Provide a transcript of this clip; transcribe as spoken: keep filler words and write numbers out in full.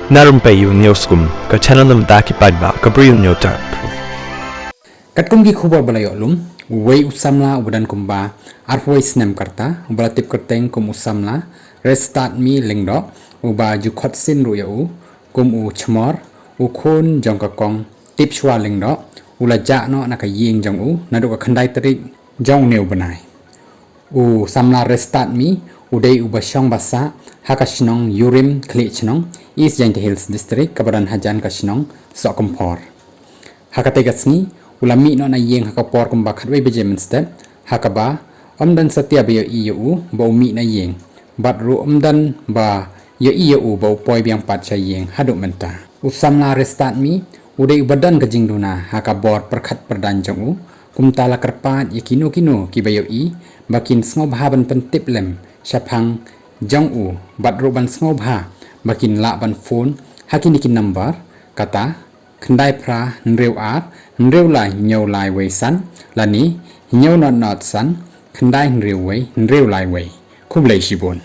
Na Rympei U News Kum, ka channel na bynta ki paidbah ka Bri U News Tap. Katkum ki khubor ba la ïoh lum, uwei u samla uba don kumba arphew snem ka rta, uba la tip kyrteng kum u samla Restadmi Lyngdoh, uba ju khot sin ruh ïa u kum u Chmor, u khun jong ka Kong Tipshwa Lyngdoh, u la jah noh na ka ïing jong u naduh ka khyndai tarik jong une u bnai. U samla Restadmi u dei uba shong ba sah ha ka shnong Yurim Khliehchnong, East Jaintia Hills District, kaba don hajan ka shnong Sohkymphor. Ha katei ka sngi u la mih noh na ïing ha ka por kumba khatwei baje mynstep, ha kaba ym don satia ba ïohi ïa u ba u mih na ïing, bad ruh ym don ba ïohi ïa u ba u poi biang pat sha ïing haduh mynta. U samla Restadmi u dei uba don ka jingduna ha ka bor pyrkhat pyrdaiñ jong u, kumta la kyrpad ïa kino kino kiba ïohi ba kin sngewbha ban pyntip lem shaphang jong u, bad ruh ban sngewbha ba kin lah ban phone ha kine ki nambar, kata khyndai phra hynriew ar hynriew lai hynñiew lai wei san, lane hynñiew nod nod san khyndai hynriew wei hynriew lai wei. Khublei shibun.